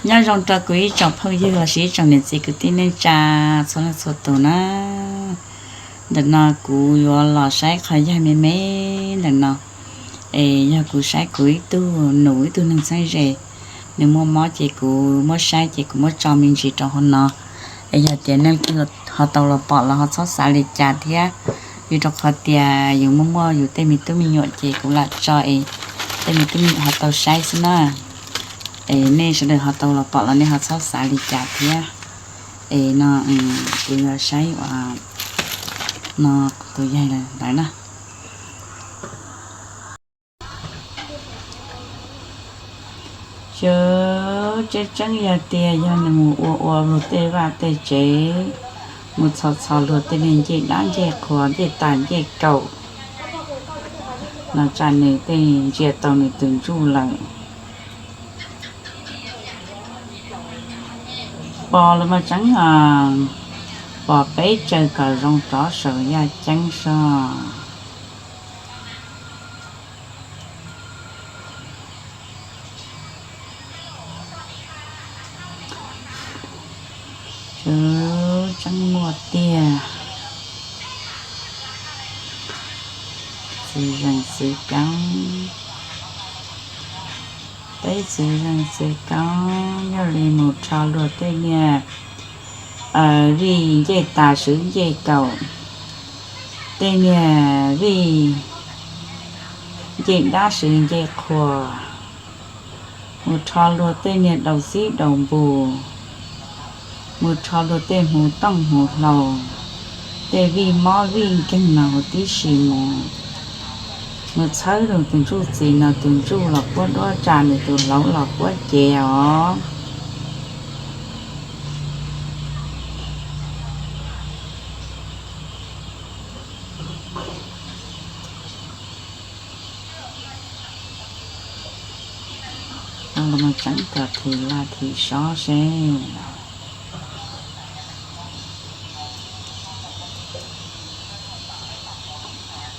Nyob zoo rau kuv ib tsoom phooj ywg los sis ib tsoom niam txiv kwv tij neej tsa txhua leej txhua tus na. Ntawm no kuv yuav los saib qhov yaig me me ntawm no. Es yog kuv saib kuv ib tug nus ib tug neeg txheeb ze, nws muaj mob ces kuv muab saib ces kuv muab tso me ntsis rau hauv no. Es yog tias nej leej twg ho tau los pom los ho txhob xav li cas thiab, vim rau qhov tias yus muaj muaj yus tej me tub me nyuam ces kuv lam tso es tej me tub me nyuam ho tau saib xwb na. Es nej sawv daws ho tau los pom los nej ho txhob xav li cas thiab. Es no kuv yuav saib uas no tus yaig ntawd na. Xyov tseeb tseeb yog tias yog nws mus ua ua luag tej vaj tej tsev, mus txhos txhos luag tej niag ncej dab ncej qhuas ncej tas ncej kaum no tsam nws tej ntsia tau nws tus ntsuj lawm. Pom los mas tseeb, pom peb tsaws kom zoo rov saum yaj ceeb soj. Sub tseeb muaj tiag. Txiv zeej txiv koob, peb txiv zeej txiv koob yog li mus rho luag tej niag vij ncej tas swv ncej kaum, tej niag vij ncej dab swv ncej qhuas, mus rho luag tej niag daus xib daus npus, mus rho luag tej hmuv tooj hmuv hlau, tej vij mob vij nkeeg no huv tib si mus, mus txhawb rau tus ntsuj txiv no tus ntsuj los puab duab tsa nws tus hlauv los puab cev os. Tseeb kom thim laj thim sob seb.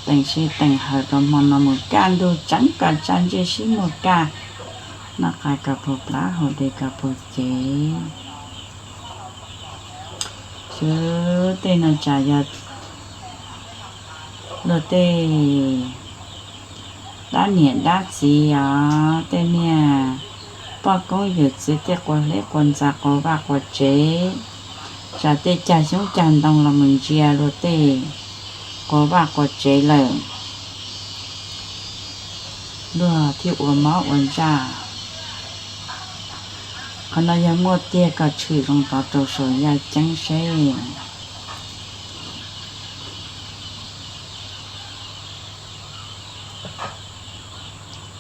Teem sij teem hawm rau hmo no mus kaj ntug tseeb kom tsa ntsej sib muag kaj, noj qab kom puag plab haus dej kom puag cev. Xwb tej no tsam yog luag tej dab niam dab txiv os, tej niag poj koob yawm txiv tej quas hleb quas ntxa quas vaj quas tsev, tsam tej cag xyoob cag ntoo los mus ntsia luag tej quas vaj quas tsev lawm, luag thiaj ua mob ua ntsaj. Qhov no yog muaj tiag kom tshwm zoo tod rau saum yaj ceeb seb.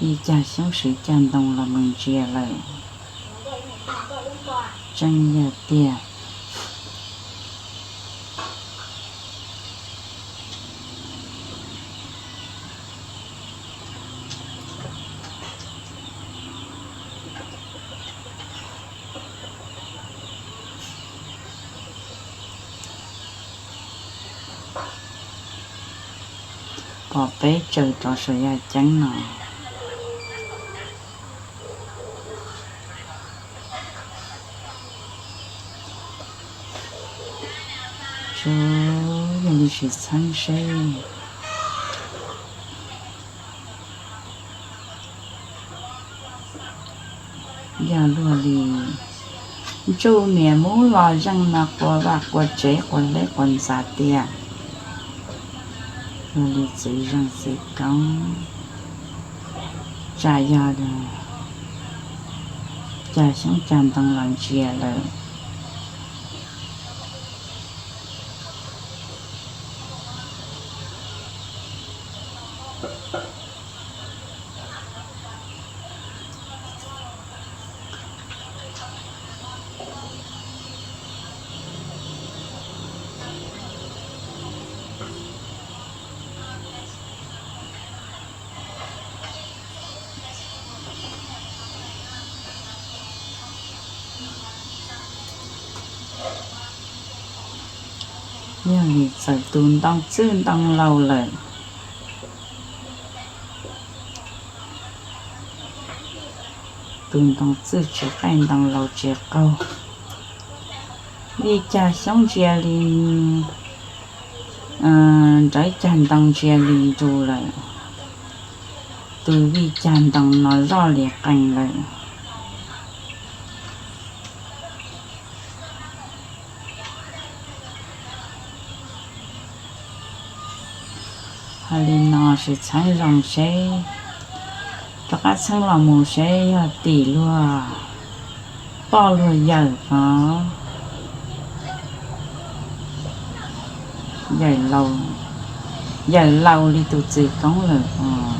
Ib cag xyoob swv cag ntoo los mus ntsia lawm. Tseeb yog tiag. Pom peb tsaws rov saum yaj ceeb no. Sub, yog li sim txheeb seb. Yog luag li ntsuj niam mub los zeej no quas vaj quas tsev quas hleb quas ntxa tiag. Luag li txiv zeej txiv koob, tsam yog cag xyoob cag ntoo los ntsia lawm. Yog li txawm tus ntoo txwj ntoo laus lawm. Tus ntoo txwj tsis qaij, ntoo laus tsis qaug. Vij cag xyoob ntsia li nrawv, cag ntoo ntsia li nrug lawm. Tus vij cag ntoo no zoj li qees lawm. Hais li no sis txheeb zoo seb, rov qab txheeb los mus seb yog tim luag poj luag yawm os. Yawm laus li tus txwv koob lawm os.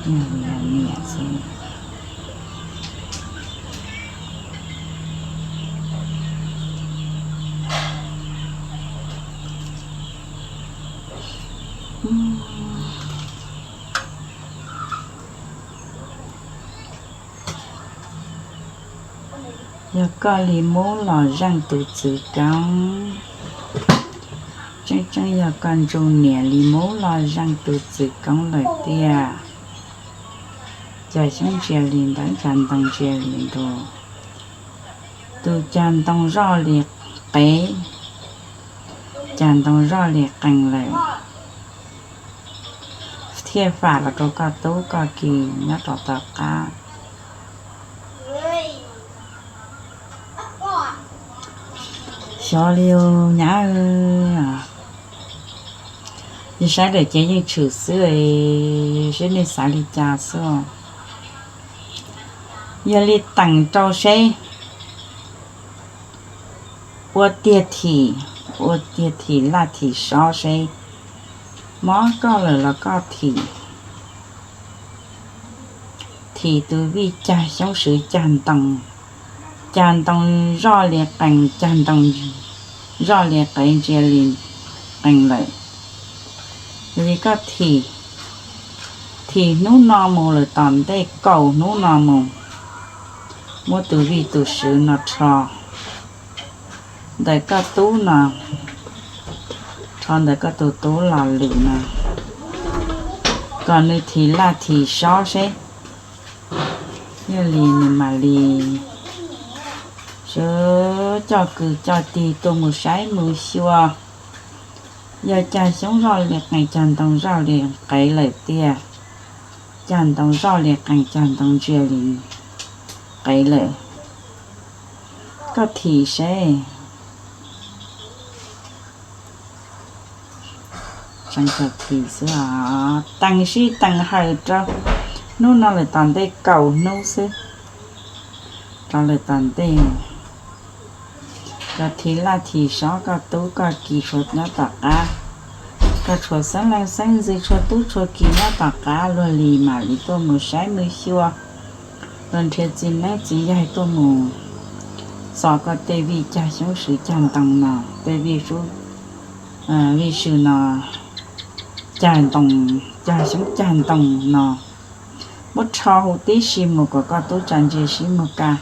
Niam xwb. Yog koj li mub los zeej tus txwv koob. Tseeb tseeb yog koj ntsuj niam li mub los zeej tus txwv koob lawm tiag. Cag xyoob ntsia li ntawd, cag ntoo ntsia li nrug. Tus cag ntoo zoj li qev, cag ntoo zoj li qees lawm. Thiaj fam los rau koj tub koj ki nyob rau tom qab. Xyov li nyab, yog saib daim cev yeej tshwm xwb, seb nej xav li cas xwb. Yog li teem rau seb, ua tiag thim, ua tiag thim laj thim sob seb, mob koj lawm los koj thim. Thim tus vij cag xyoob swv cag ntoo, cag ntoo zoj li qees, cag ntoo zoj li qev ntsia li qees lawm. Yog li koj thim, thim hnub no mus lawm tom ntej kaum hnub no mus, muab tus vij tus swv no rho ntawm koj tub no, rho ntawm koj tus tub los lwm no, kom nws thim laj thim sob seb. Yog li nws mam li sawv coj kwv coj tij tuaj mus saib mus xyuas. Yog cag xyoob zoj li qees, cag ntoo zoj li qev lawm tiag, cag ntoo zoj li qees, cag ntoo ntsia li qev lawm, koj thim seb. Tseem kawg thim xwb os, teem sij teem hawm rau. Hnub no lawm tom ntej kaum hnub xwb, rau lawm tom ntej. Koj thim laj thim sob koj tub koj ki tshuav nyob tom qab, koj tshuav xeeb leej xeeb ntxwv tshuav tub tshuav ki nyob tom qab, luag li mam li tuaj mus saib mus xyuas, luag nrhiav txiv neeb txiv yaig tuaj mus txo koj tej vij cag xyoob swv cag ntoo no, tej vij sub, vij sw no, cag ntoo, cag xyoob cag ntoo no. Muab rho huv tib si mus kom koj tub tsa ntse sib muag kaj,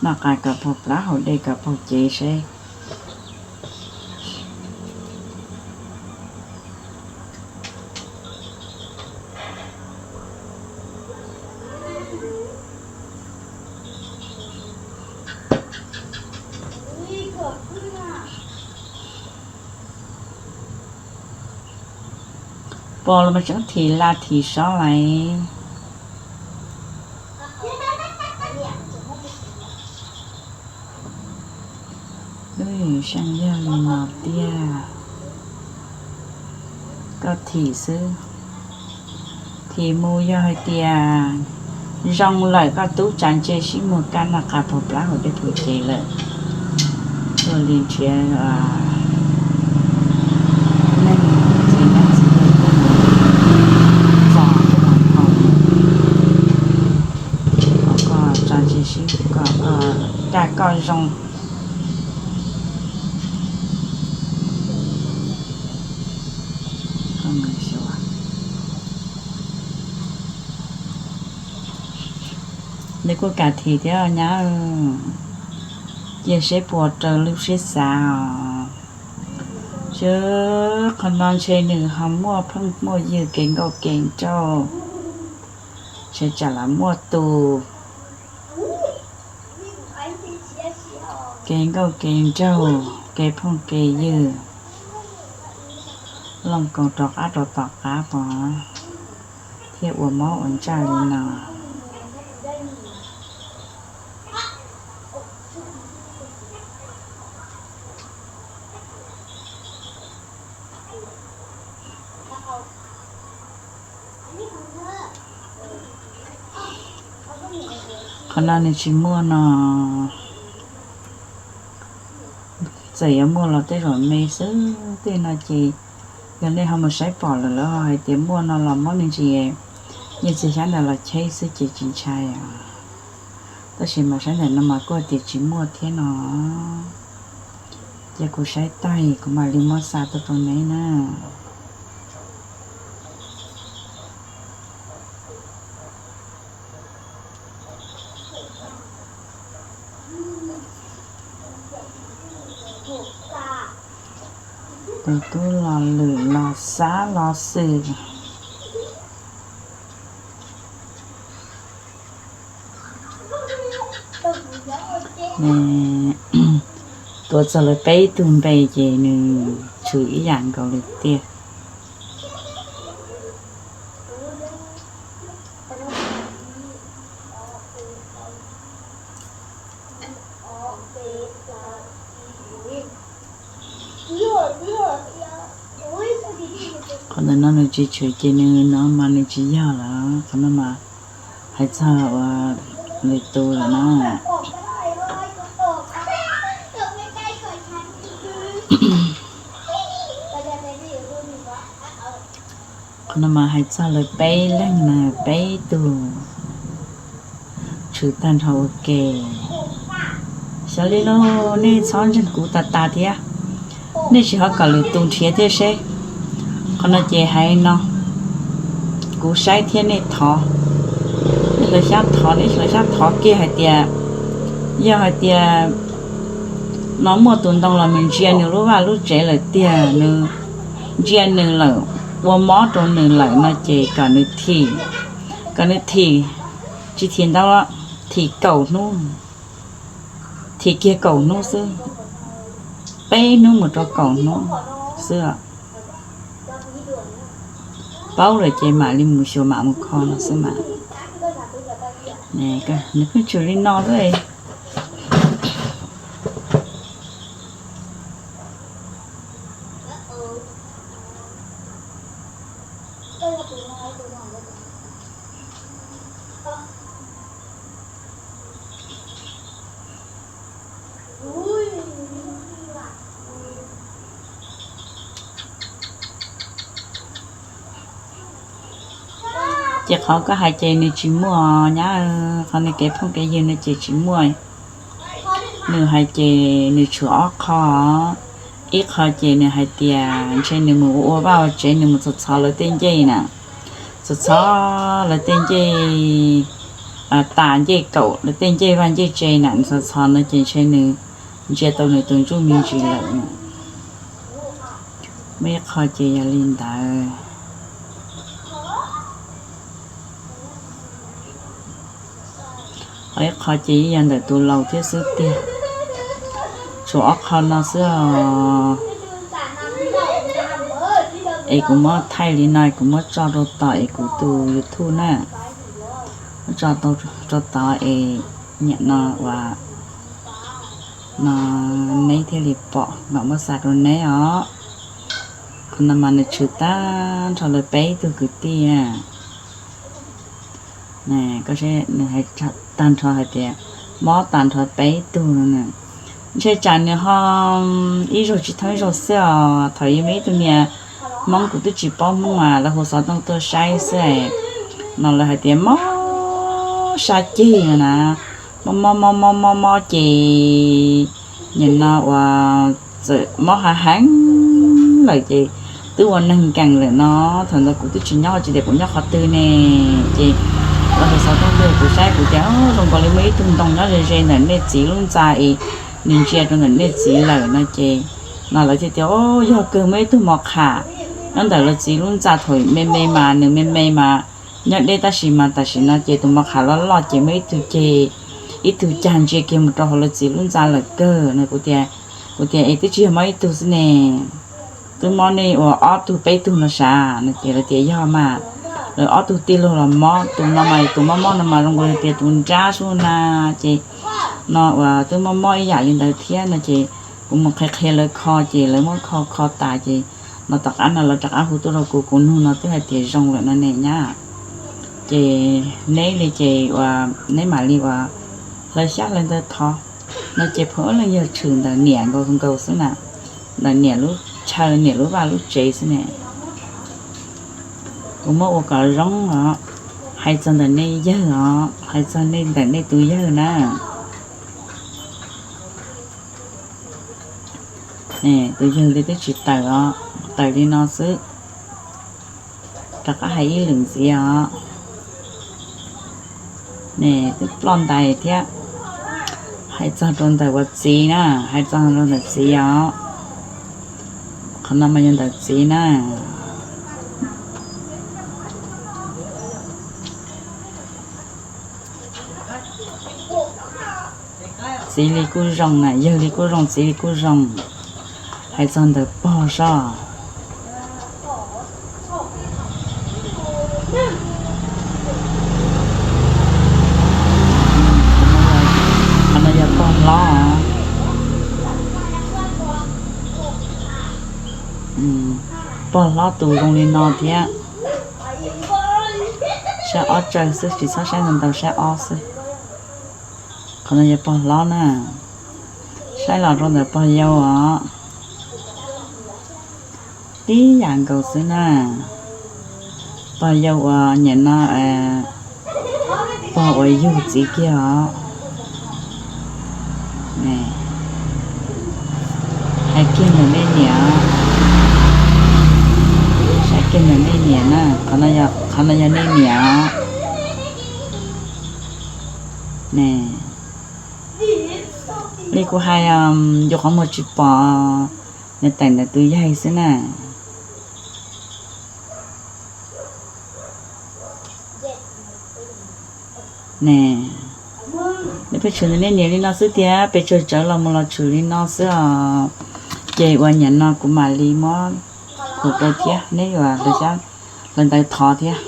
noj qab kom puag plab haus dej kom puag cev seb. Pom los mas tseem thim laj thim sob lawm. Lub seej yog li no tiag, koj thim xwb. Thim mus yog hais tias zoo lawm koj tub tsa ntse sib muag kaj noj qab puag plab haus dej puag cev lawm, luag li nrhiav neeg txiv neeb txiv yaig tuaj mus txo tuaj mus haus, kom koj tsa ntse sib kom koj kaj koj zoo. Nws kuj kam thim thiab nyab, cia seb puas raws lub siab xav os. Seb qhov no ntshe nws ho muaj phooj muaj ywg kev nkauj kev nraug, ntshe tsam los muaj tus kev nkauj kev nraug, kev phooj kev ywg, looj koos rov qab rau tom qab pov thiaj ua mob ua ntsaj li no. Qhov no nws tsis muaj no, txawm yuav muaj los tej zaum me xwb tej no ces yog nej ho mus saib pom lawm lawv ho hais tias muaj no los mob me ntsis, nyiaj txiag xyab ntawm los cheb xwb ces tsis ntshai os. Tab sis mas saib ntawm no mas kuj tias tsis muaj thiab no, ces kuv saib tag kuv mam li muab xa tuaj rau neb na. Tus tub los lwm los xav los xwm. Tuav txog lawv peb tug npe ces nws tshwm ib yam nkaus li tiag. Qhov ntawm no nws tsis tshwm ces nws no mas nws tsis yog lawm, qhov no mas hais txog ua lwm tus lawm na. Qhov no mas hais txog lawv peb leeg na, peb tug tshwm tag nrho ua ke. Xyov li lauj, nej txhob ntseeg kuv tas tas thiab, nej tsis ho kom lwm tus nrhiav thiab seb. Qhov no ces hais no, kuv saib thiab nej thov, nej los xyab thov, nej los xyab thov kiag hais tias, yog hais tias no muaj tus ntoo los nws ntsia nws lub vaj lub tsev lawm tiag, nws ntsia nws lawm, ua mob rau nws lawm no ces kom nws thim, kom nws thim, tsis thim ntau, thim kaum hnub, thim kiag kaum hnub xwb, peb hnub mus rau kaum hnub xwb. Paub lawm ces mam li mus xyuas mam mus kho no xwb mas. Nws pheej tshwm li no xwb. Ces qhov koj hais ces nws tsis muaj nyab, qhov nws kev phooj kev ywg no ces tsis muaj. Nws hais ces nws tshuav ob qho. Ib qho ces nws hais tias ntshe nws mus ua vaj ua tsev, nws mus txhos txhov lawv tej ncej na, txhos txhov lawv tej ncej, tas ncej kaum lawv tej ncej vaj ncej tsev na, nws txhos txhov no ces ntshe nws ntsia tau nws tus ntsuj me ntsis lawm na. Muaj ib qho ces yog li ntawd. Ho ib qho ces yeej yog ntawm tus laus thiab xwb tiag. Tshuav ob qho no xwb os. Es kuv muab thaij li no, kuv muab tso rau tom es kuv tus YouTube na, muab tso rau tod es niam no uas no neb thiaj li pom mam muab xa rau neb os. Qhov no mas nws tshwm tag nrho lawv peb tug kwv tij na. Koj saib nws hais tag nrho hais tias mob tag nrho peb tug no. Ntshe tsam nws ho ib zaug tsis thooj ib zaug xwb os. Thaum yus muaj ib tug niam Hmoob kuv twb tsis paub Hmoob mas lawv hu xov tooj tuaj saib xwb no lawv hais tias mob sab ceg no na, mob mob mob mob mob mob ces nim no uas txawm mob hav heev lawm ces twb ua neeg nkees lawm no, thaum ntawd kuv twb tsis nyob, tsis tias kuv nyob qhov twg ne. Ces lawv hais xov tooj tuaj kuv saib kuv tias zoo nkaus li muaj ib tug ntoo nyob ze ze ntawm nej txiv lub ntxa es nws ntsia rau ntawm nej txiv lawm no ces, no lawv thiaj tias, o, yog kawg muaj ib tug mos qham nyob ntawm lawv txiv lub ntxa, thaum me me mas nws me me mas nyob deb, tab sis mas tam sim no ces tus mos qham loj loj ces muaj ib tug ceg, ib tug cag ntsia kiag mus rau hauv lawv txiv lub ntxa lawm kawg no. Kuv tias, kuv tias es twb tsis yog mob ib tug xwb ne, twb mob nej uas ob tug peb tug no sav no ces lawv tias yog mas, lawv ob tug tij laug los mob, tus no mas tus mob mob no mas zoo nkaus tias tus nrab sub na, ces no uas twb mob mob ib yam li ntawd thiab no ces kuv mus qhia qhia lawv kho ces lawv muab kho kho tas ces no tom qab no lawv rov qab hu tuaj rau kuv, kuv nug no twb hais tias zoo lawm no ne nyab. Ces neb li ces uas neb mam li uas hlawv xyab hlawv ntawv thov no ces pheej ua leej yog tshwm ntawm niam nkaus nkaus xwb na, ntawm niam lub chaw, niam lub vaj lub tsev xwb ne. Kuv muab ua kom zoo os, hais txog ntawm nej yawg os, hais txog nej ntawm nej tus yawg na. Tus yawg li twb tsis tawm os, tawm li no xwb. Rov qab hais ib lwm ntxiv os. Ne twb ploj ntais thiab. Hais txog rau ntawm uas txiv na, hais txog rau ntawm txiv os. Qhov no mas yog ntawm txiv na. Txiv li kuj zoo na, yawg li kuj zoo, txiv li kuj zoo. Hais txog ntawm pog soj. Qhov no yog pog hlob. Pog hlob tus zoo li no thiab. Saib ob tsaws xwb, tsis txhob saib ntau ntau, saib ob xwb. Qhov no yog pog hlob na. Saib los rau ntawm pog yau os. Tib yam nkaus xwb na. Pog yau uas niam no, pog uas yug txiv kiag os. Hais kiag ntawm nej niam, saib kiag ntawm nej niam na, qhov no yog nej niam os. Li kuv hais, yus qhov muag tsis pom, nws teem ntawm tus yaig xwb na. Ne, nej pheej tshwm ntawm nej niam li no xwb tiag, pes tsawg tsawv los mus los tshwm li no xwb os. Ces uas niam no kuv mam li muab khuv rau thiab, neb yuav hlawv ntawv thov thiab.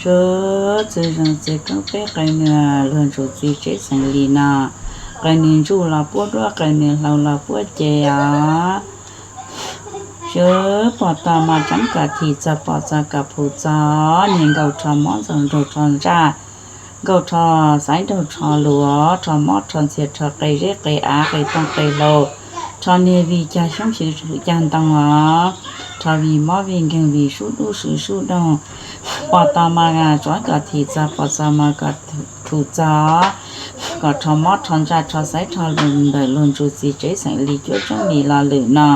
Sawv txwv zeej txiv koob peb qe nws luag ntsuj txiv tsev xeem li no, qe nws ntsuj los puab duab, qe nws hlau los puab ce os. Sawv pom tog mas tseeb kom thim txog, pom txog kom phu txog, niag nkauj rho mob, ntxawg nraug rho ntsaj, nkauj rho xaiv, nraug rho luas, rho mob rho ntxhias, rho qe zeb qe av, qe tooj qe hlau, rho niag vij cag xyoob swv cag ntoo os, rho vij mob vij nkeeg, vij sub dub swv sub doog, pom tog mas tseeb kom thim txog, pom txog mas kom phu txog, kom rho mob rho ntsaj, rho xaiv rho luas ntawm luag ntsuj txiv tsev xeem li cuab tsob li los lwm no,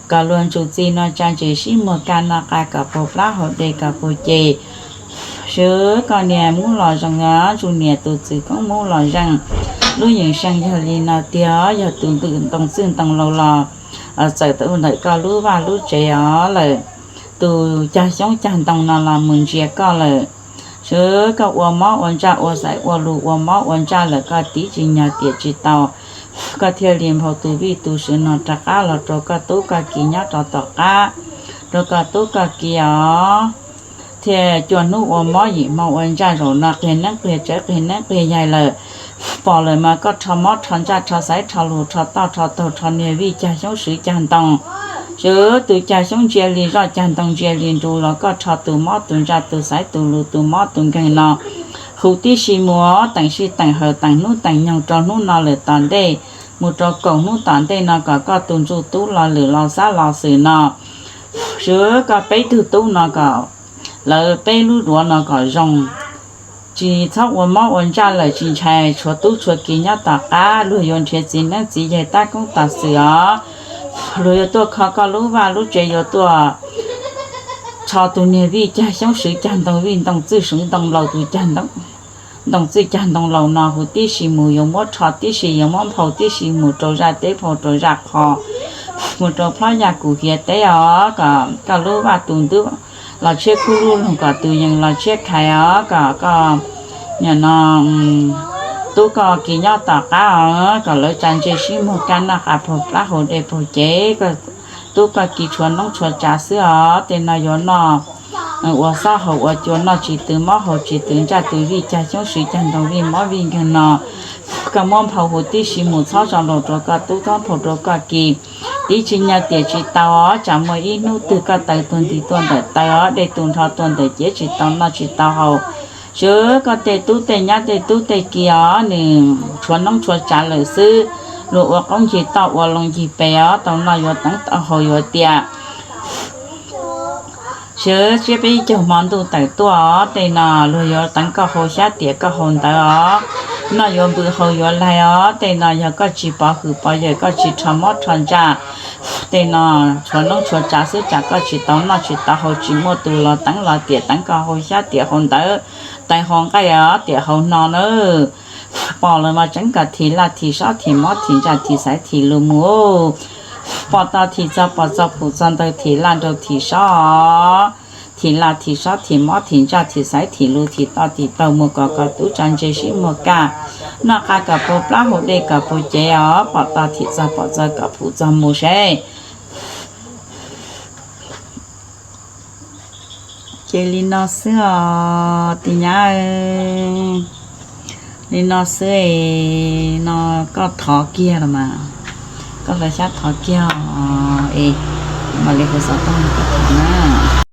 kom luag ntsuj txiv no tsa ntses sib muag kaj noj qa, kom puag plab haus dej, kom puag ce. Sawv koj niag mub los zeeg, ntsuj niam tus txwv koob mub los zeeg, lub yeem seej yog li no tiag, yog tus ntxwg ntoo txwj ntoo laus los txawm tau ntawm koj lub vaj lub tsev os lawm, tus cag xyoob cag ntoo no los mus ntsia koj lawm. Sawv koj ua mob ua ntsaj, ua xaiv ua lus, ua mob ua ntsaj lawm koj tiv tsis nyog tiam tsis tau, koj thiaj li nphau tus vij tus sw no rov qab los rau koj tub koj ki nyob rau tom qab, rau koj tub koj ki os. Thiaj cua hnub ua mob yim hmo ua ntsaj, zaum no qiag neeb qiag tsawv qiag neeb qiag yaig lawm. Pom lawm mas koj rho mob rho ntsaj, rho xaiv rho lus, rho toj rho taug, rho niag vij cag xyoob swv cag ntoo, Sawv tus cag xyoob ntsia li zoj, cag ntoo ntsia li nru los koj rho tus mob tus ntsa tus xaiv tus lus tus mob tus nkeeg no huv tib si mus, teem sij teem hawm teem hnub teem nyoog rau hnub no lawm tom ntej mus rau kaum hnub tom ntej no kom koj tus ntsuj tub los lwm los xab los xwm no, sawv koj peb tug tub no kom lawv peb lub duav no kom zoo, tsis txhob ua mob ua ntsaj lawm tsis ntshai, tshuav tub tshuav ki nyob tom qab, luag yuav nrhiav txiv neeb txiv yaig tab koob tom xwm os. Luag yuav tuaj kho koj lub vaj lub tsev, yuav tuaj rho tus niag vij cag xyoob swv cag ntoo vij ntoo txwj swv ntoo laus tus cag ntoo, ntoo txwj cag ntoo laus no huv tib si mus, yuav muab rho tib si, yuav muab nphau tib si mus rau zaj teb nphau rau zaj qho, mus rau plhob yaj kum hiav teb os, kom koj lub vaj tus ntub los tshiab kub lub loog, kom tus yees los tshiab khais os, kom koj nim no tub koj ki nyob tom qab os, kom lawv tsa ntse sib muag kaj noj qab paug plab haus dej paug cev, tub koj ki tshuav noob tshuav tsav xwb os. Tej no yuav noj ua xob haus ua cua, noj tsis tws mob haus tsis tws ntsaj tws vij cag xyoob swv cag ntoo vij mob vij nkeeg no, koj muab nphau huv tib si mus, txhob tso los rau koj tub, txhob nphau rau koj ki. Tib tsis nyog tiam tsis tau os, tsam muaj ib hnub twg koj taws tuag nti tuaj ntawm taws os, dej tu nrho tuaj ntawm cev, tsis tau noj tsis tau haus. Sawv koj tej tub tej nyab tej tub tej ki os, nws tshuav noob tshuav tsav lawm xwb. Luag ua qoob ncig toj ua loo ncig pes os, tau noj yuav teev tau haus yuav tiam. Sawv siab peb ib caug hmo ntuj tawm tuaj os, tej no luag yuav teev koj hau xyab tiam koj hau ntawv os, noj yuav npws haus yuav laig os. Tej no yog koj tsis pov hwm pov yawm, koj tsis rho mob rho ntsaj, tej no tshuav noob tshuav tsav xwb, tsam koj tsis tau noj tsis tau haus, tsis muaj tus los teev los tiam teev koj hau xyab tiam hau ntawv, teev hau nqaij os, tiam hau hno na. Pom lawm mas tseev kom thim laj thim sob thim mob thim ntsaj thim xaiv thim lus mus. Pom tau thim txog pom txog pum txog ntawg thim laj nraug thim sob, thim laj thim sob thim mob thim ntsaj thim xaiv thim lus thim toj thim taug mus kom koj tub tsa ntse sib muag kaj, noj qab kom puv plab haus dej kom puv cev os. Pom tau thim txog pom txog kom pum txog mus seb. Ces li no xwb os tus nyab, li no xwb es no koj thov kiag los mas, koj hlawv xyab thov kiag es mam li hu xov tooj koj thov na.